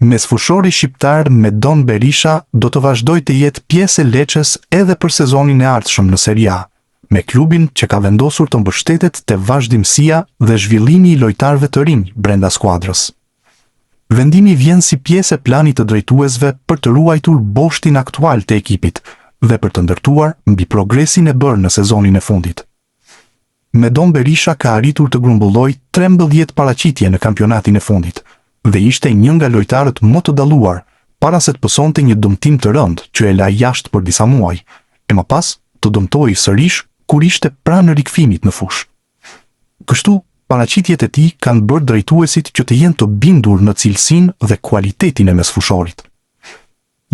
Mesfushori shqiptar Medon Berisha do të vazhdojë të jetë pjesë e Lecces edhe për sezonin e ardhshëm në Serie A, me klubin që ka vendosur të mbështetet te vazhdimësia dhe zhvillimi i lojtarëve të rinj brenda skuadrës. Vendimi vjen si pjesë e planit të drejtuesve për të ruajtur boshtin aktual të ekipit dhe për të ndërtuar mbi progresin e bërë në sezonin e fundit. Medon Berisha ka arritur të grumbullojë 13 paraqitje në kampionatin e fundit dhe ishte një nga lojtarët më të dalluar para se të pësonte një dëmtim të rëndë që e la jashtë për disa muaj, e më pas të dëmtohej sërish kur ishte pranë rikthimit në fushë. Kështu, paraqitjet e tij kanë bërë drejtuesit që të jenë të bindur në cilësinë dhe kualitetin e mesfushorit.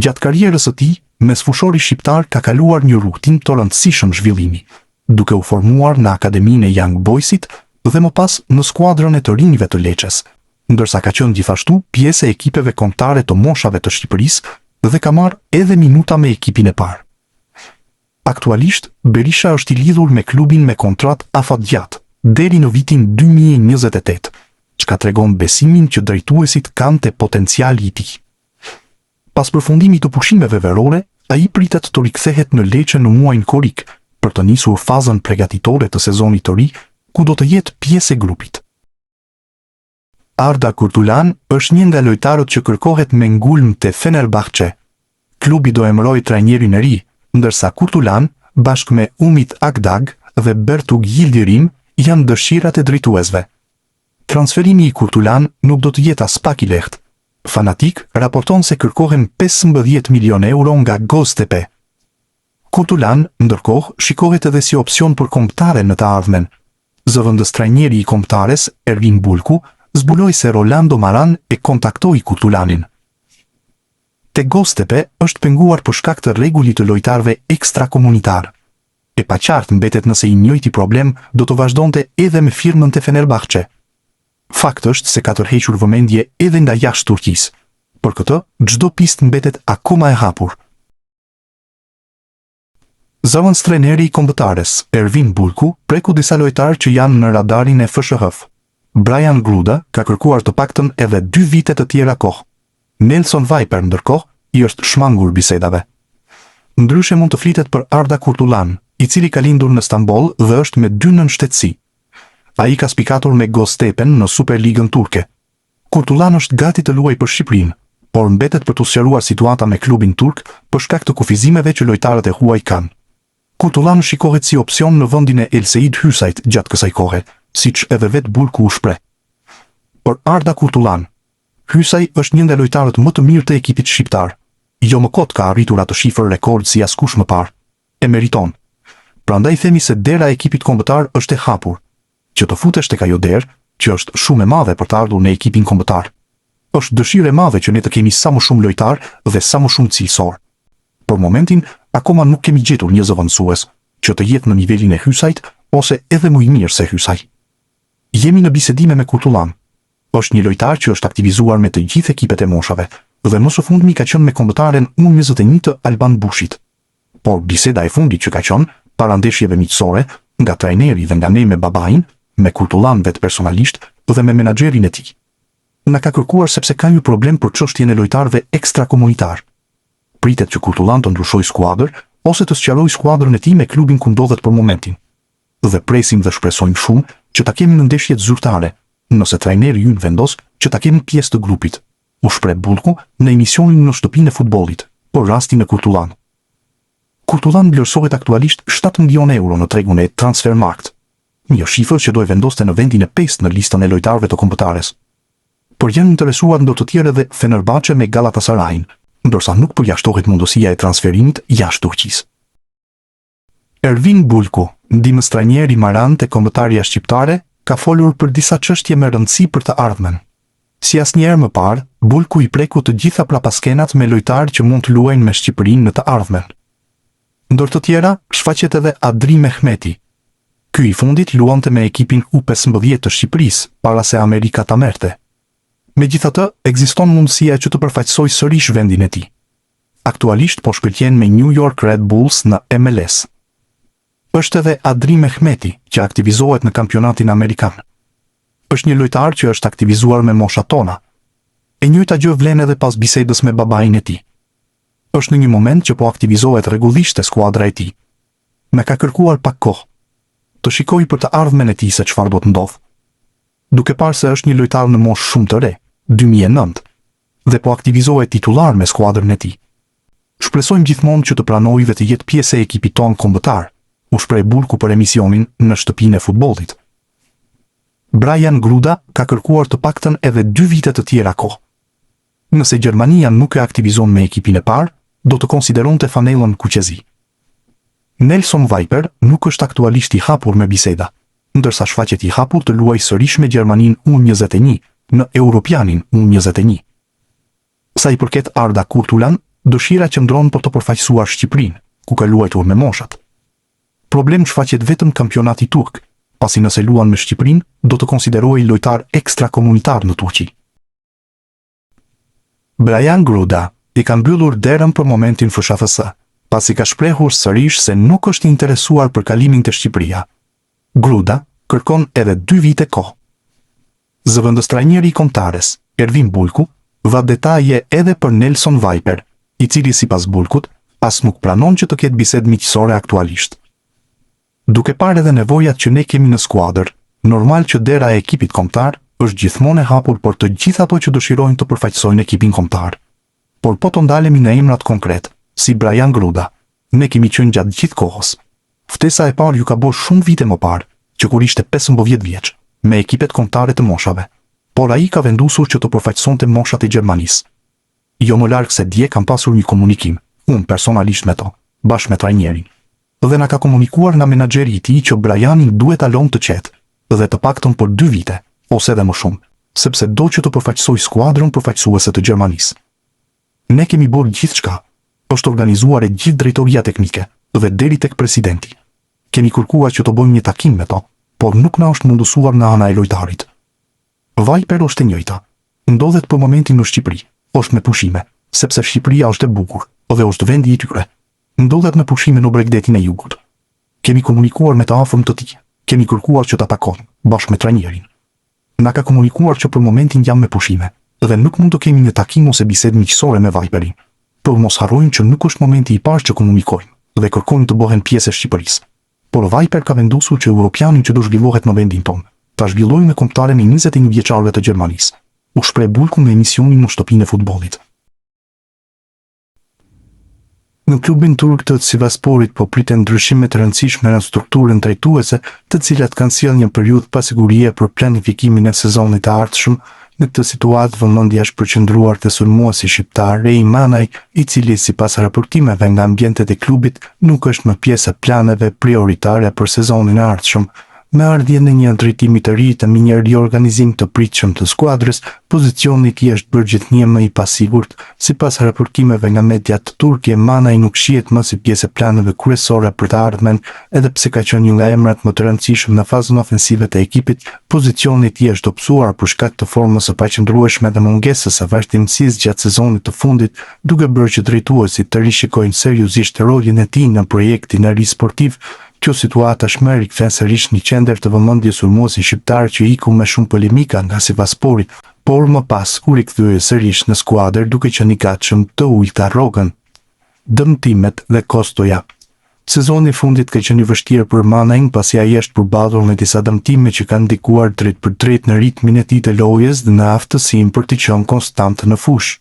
Gjatë karrierës së tij, mesfushori shqiptar ka kaluar një rrugëtim të rëndësishëm zhvillimi, duke u formuar në akademinë e Young Boys-it dhe më pas në skuadrën e të rinjve të Lecces, ndërsa ka qenë gjithashtu pjesë e ekipeve kombëtare të moshave të Shqipërisë dhe ka marrë edhe minuta me ekipin e parë. Aktualisht, Berisha është i lidhur me klubin me kontratë afatgjatë deri në vitin 2028, çka tregon besimin që drejtuesit kanë te potenciali i tij. Pas përfundimit të pushimeve verore, ai pritet të rikthehet në Lecce në muajin korrik për të nisur fazën pregatitore të sezonit të ri, ku do të jetë pjesë e grupit. Arda Kurtulan është një nga lojtarët që kërkohet me ngulm te Fenerbahçe. Klubi do emërojë trajnerin e ri, ndërsa Kurtulan, bashkë me Umit Akdag dhe Bertug Yildirim janë dëshirat e drejtuesve. Transferimi i Kurtulan nuk do të jetë aspak i lehtë. Fanatik raporton se kërkohen 15 milionë euro nga Goztepe. Kurtulan, ndërkohë, shikohet edhe si opsion për kombëtaren në të ardhmen. Zëvendëstrajneri i kombëtares, Ervin Bulku, zbuloi se Rolando Maran e kontaktoi Kurtulanin. Te Goztepe është penguar për shkak të rregullit të lojtarëve ekstrakomunitarë. E paqartë mbetet nëse i njëjti problem do të vazhdonte edhe me firmën te Fenerbahçe. Fakt është se ka tërhequr vëmendje edhe nga jashtë Turqisë. Për këtë, çdo pistë mbetet akoma e hapur. Zëvendëstrajneri i kombëtares, Ervin Bulku, preku disa lojtarë që janë në radarin e FSHF. Brajan Gruda ka kërkuar të paktën edhe dy vite të tjera kohë. Nelson Weiper, ndërkohë, i është shmangur bisedave. Ndryshe mund të flitet për Arda Kurtulan, i cili ka lindur në Stamboll dhe është me dy nënshtetësi. Ai ka spikatur me Goztepen në Superligën turke. Kurtulan është gati të luajë për Shqipërinë, por mbetet për t'u sqaruar situata me klubin turk për shkak të kufizimeve që lojtarët e huaj kanë. Kurtulan shikohet si opsion në vendin e Elseid Hysajt gjatë kësaj kohe, siç edhe vetë Bulku u shpreh. Për Arda Kurtulan, Hysaj është një nga lojtarët më të mirë të ekipit shqiptar. Jo më kot ka arritur atë shifër rekord si askush më parë. E meriton. Prandaj themi se dera e ekipit kombëtar është e hapur. Që të futesh tek ajo derë, që është shumë e madhe për të ardhur në ekipin kombëtar. Është dëshirë e madhe që ne të kemi sa më shumë lojtarë dhe sa më shumë cilësorë. Për momentin, akoma nuk kemi gjetur një zëvendësues, që të jetë në nivelin e Hysajt ose edhe më i mirë se Hysaj. Jemi në bisedime me Kurtulan. Është një lojtar që është aktivizuar me të gjithë ekipet e moshave dhe më së fundmi ka qenë me kombëtaren U 21 të Alban Bushit. Por biseda e fundit që ka qenë, para ndeshjeve miqësore, nga trajneri dhe nga ne me babain, me Kurtulan vetë personalisht dhe me menaxherin e tij. Na ka kërkuar sepse ka një problem për çështjen e lojtarëve ekstrakomunitarë. Pritet që Kurtulan të ndryshojë skuadër ose të sqarojë skuadrën e tij me klubin ku ndodhet për momentin. Dhe presim dhe shpresojmë shumë që ta kemi në ndeshjet zyrtare, nëse trajneri ynë vendos që ta kemi pjesë të grupit, u shpreh Bulku në emisionin Në Shtëpinë e Futbollit, për rastin e Kurtulan. Kurtulan vlerësohet aktualisht 7 milionë euro në tregun e Transfermarkt, një shifër që do e vendoste në vendin e pestë në listën e lojtarëve të kombëtares. Por janë interesuar ndër të tjerë edhe Fenerbahçe me Galatasarayn, ndërsa nuk përjashtohet mundësia e transferimit jashtë Turqisë. Ervin Bulku, ndihmëstrajner i Maran te kombëtarja shqiptare, ka folur për disa çështje me rëndësi për të ardhmen. Si asnjëherë më parë, Bulku i preku të gjitha prapaskenat me lojtarë që mund të luajnë me Shqipërinë në të ardhmen. Ndër të tjera, shfaqet edhe Adri Mehmeti. Ky i fundit luante me ekipin U15 të Shqipërisë, para se Amerika ta merrte. Megjithatë, ekziston mundësia që të përfaqësojë sërish vendin e tij. Aktualisht po shkëlqen me New York Red Bulls në MLS. Është edhe Adri Mehmeti, që aktivizohet në kampionatin amerikan. Është një lojtar që është aktivizuar me moshat tona. E njëjta gjë vlen edhe pas bisedës me babain e tij. Është në një moment që po aktivizohet rregullisht te skuadra e tij. Na ka kërkuar pak kohë. Të shikojë për të ardhmen e tij se çfarë do të ndodhë. Duke parë se është një lojtar në moshë shumë të re, 2009, dhe po aktivizohet titullar me skuadrën e tij. Shpresojmë gjithmonë që të pranojë dhe të jetë pjesë e ekipit tonë kombëtar, u shpreh Bulku për emisionin Në Shtëpinë e Futbollit. Brajan Gruda ka kërkuar të paktën edhe dy vite të tjera kohë. Nëse Gjermania nuk e aktivizon me ekipin e parë, do të konsideronte fanellën kuqezi. Nelson Weiper nuk është aktualisht i hapur me biseda, ndërsa shfaqet i hapur të luajë sërish me Gjermaninë U 21 në Europianin U 21. Sa i përket Arda Kurtulan, dëshira qëndron për të përfaqësuar Shqipërinë, ku ka luajtur me moshat. Problem shfaqet vetëm kampionati turk, pasi nëse luan me Shqipërinë, do të konsiderohej lojtar ekstrakomunitar në Turqi. Brajan Gruda i ka mbyllur derën për momentin FSHF-së, pasi ka shprehur sërish se nuk është i interesuar për kalimin te Shqipëria. Gruda kërkon edhe dy vite kohë. Zëvendëstrajneri i Kombëtares, Ervin Bulku, dha detaje edhe për Nelson Weiper, i cili sipas Bulkut, as nuk pranon që të ketë bisedë miqësore aktualisht. Duke parë edhe nevojat që ne kemi në skuadër, normal që dera e ekipit kombëtar është gjithmonë e hapur për të gjithë ato që dëshirojnë të përfaqësojnë ekipin kombëtar. Por po të ndalemi në emrat konkretë, si Brajan Gruda, ne kemi qenë gjatë gjithë kohës. Ftesa e parë ju ka bërë shumë vite më parë, që kur ishte 15 vjeç, me ekipet kombëtare të moshave. Por ai ka vendosur që të përfaqësonte moshat e Gjermanisë. Jo më larg se dje kam pasur një komunikim, unë personalisht me to, bashkë me trajnerin. Dhe na ka komunikuar nga menaxheri i tij që Brajanin duhet ta lëmë të qetë, dhe të paktën për dy vite, ose edhe më shumë, sepse do që të përfaqësojë skuadrën përfaqësuese të Gjermanisë. Ne kemi bërë gjithçka, është organizuar e gjithë drejtoria teknike dhe deri tek presidenti. Kemi kërkuar që të bëjmë një takim me to, por nuk na është mundësuar nga ana e lojtarit. Weiper është e njëjta. Ndodhet për momentin në Shqipëri, është me pushime, sepse Shqipëria është e bukur dhe është vendi i tyre. Ndodhet me pushime në bregdetin e jugut. Kemi komunikuar me të afërm të tij, kemi kërkuar që ta takojmë, bashkë me trajnerin. Na ka komunikuar që për momentin jam me pushime dhe nuk mund të kemi një takim ose bisedë miqësore me Weiperin. Por mos harrojmë që nuk është momenti i parë që komunikojmë dhe kërkojmë të bëhen pjesë e Shqipërisë. Por Weiper ka vendosur që Europianin që do zhvillohet në vendin tonë, ta zhvillojë me kombëtaren e 21 vjeçarëve të Gjermanisë, u shpreh Bulku në emisionin Në Shtëpinë e Futbollit. Në klubin turk të Sivassporit po priten ndryshime të rëndësishme në strukturën drejtuese, të cilat kanë sjellë një periudhë pasigurie për planifikimin e sezonit të ardhshëm. Në këtë situatë, vëmendja është përqendruar te sulmuesi shqiptar Rei Manaj, i cili sipas raportimeve nga ambientet e klubit, nuk është më pjesë e planeve prioritare për sezonin e ardhshëm. Me ardhjen e një drejtimi të ri dhe me një riorganizim të pritshëm të skuadrës, pozicioni i tij është bërë gjithnjë më i pasigurt. Sipas raportimeve nga mediat turke, Manaj nuk shihet më si pjesë e planeve kryesore për të ardhmen, edhe pse ka qenë një nga emrat më të rëndësishëm në fazën ofensive të ekipit, pozicioni i tij është dobësuar për shkak të formës së paqëndrueshme dhe mungesës së vazhdimësisë gjatë sezonit të fundit, duke bërë që drejtuesit të rishikojnë seriozisht rolin e tij në projektin e ri sportiv. Kjo situatë tashmë rikthen sërish në qendër të vëmendjes sulmuesin shqiptar që iku me shumë polemika nga Sivasspori, por më pas u rikthye sërish në skuadër duke qenë i gatshëm të ulte rrogën. Dëmtimet dhe kostoja Sezoni i fundit ka qenë i vështirë për Manajn pasi ai është përballur me disa dëmtime që kanë ndikuar drejtpërdrejt në ritmin e tij të lojës dhe në aftësinë për të qenë konstant në fushë.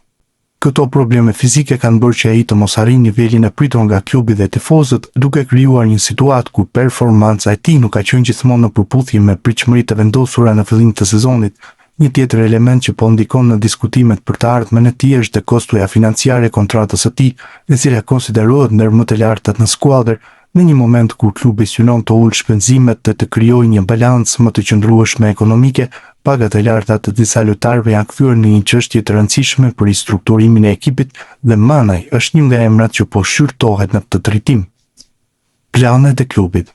Këto probleme fizike kanë bërë që ai të mos arrijë nivelin e pritur nga klubi dhe tifozët, duke krijuar një situatë ku performanca e tij nuk ka qenë gjithmonë në përputhje me pritshmëritë e vendosura në fillim të sezonit. Një tjetër element që po ndikon në diskutimet për të ardhmen e tij është dhe kostoja financiare e kontratës së tij, e cila konsiderohet ndër më të lartat në skuadër, Në një moment kur klubi synon të ulë shpenzimet dhe të krijojë një balancë më të qëndrueshme ekonomike, pagat e larta të disa lojtarëve janë kthyer në një çështje të rëndësishme për ristrukturimin e ekipit dhe Manaj është një nga emrat që po shqyrtohet në këtë drejtim. Planet e klubit.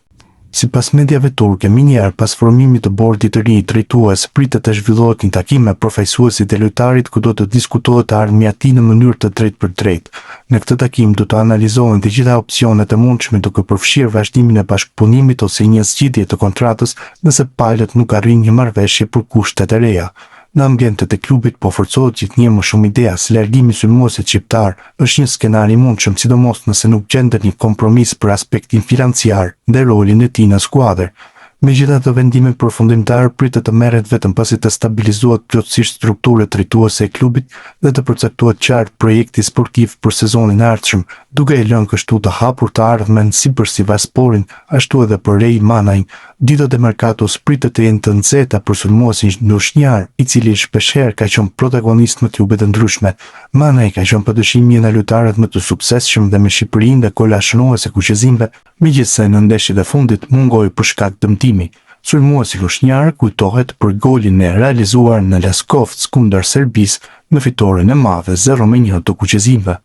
Sipas mediave turke, menjëherë pas formimit të bordit të ri drejtues, pritet të zhvillohet një takim me përfaqësuesit e lojtarit ku do të diskutohet e ardhmja e tij në mënyrë të drejtpërdrejtë. Në këtë takim do të analizohen të gjitha opsionet e mundshme duke përfshirë vazhdimin e bashkëpunimit ose një zgjidhje të kontratës nëse palët nuk arrijnë një marrëveshje për kushtet e reja. Në ambientet e klubit po forcohet gjithnjë më shumë ideja se largimi i sulmuesit shqiptar është një skenar i mundshëm sidomos nëse nuk gjendet një kompromis për aspektin financiar dhe rolin e tij në skuadër. Megjithatë vendimi përfundimtar pritet të merret vetëm pasi të stabilizohet plotësisht struktura drejtuese e klubit dhe të përcaktohet qartë projekti sportiv për sezonin e ardhshëm, duke e lënë kështu të hapur të ardhmen si për Sivassporin, ashtu edhe për Rey Manajn. Ditët e merkatos pritet të jenë të nxehta për sulmuesin lushnjar, i cili shpeshherë ka qenë protagonist në klube të ndryshme. Manaj ka qenë padyshim një nga lojtarët më të suksesshëm dhe me Shqipërinë dhe golashënues e kuqezinjve, Megjithëse në ndeshjet e fundit mungoi për shkak dëmtimi, sulmuesi lushnjar kujtohet për golin e realizuar në Leskovc kundër Serbisë në fitoren e madhe 0-1 të kuqezinjve.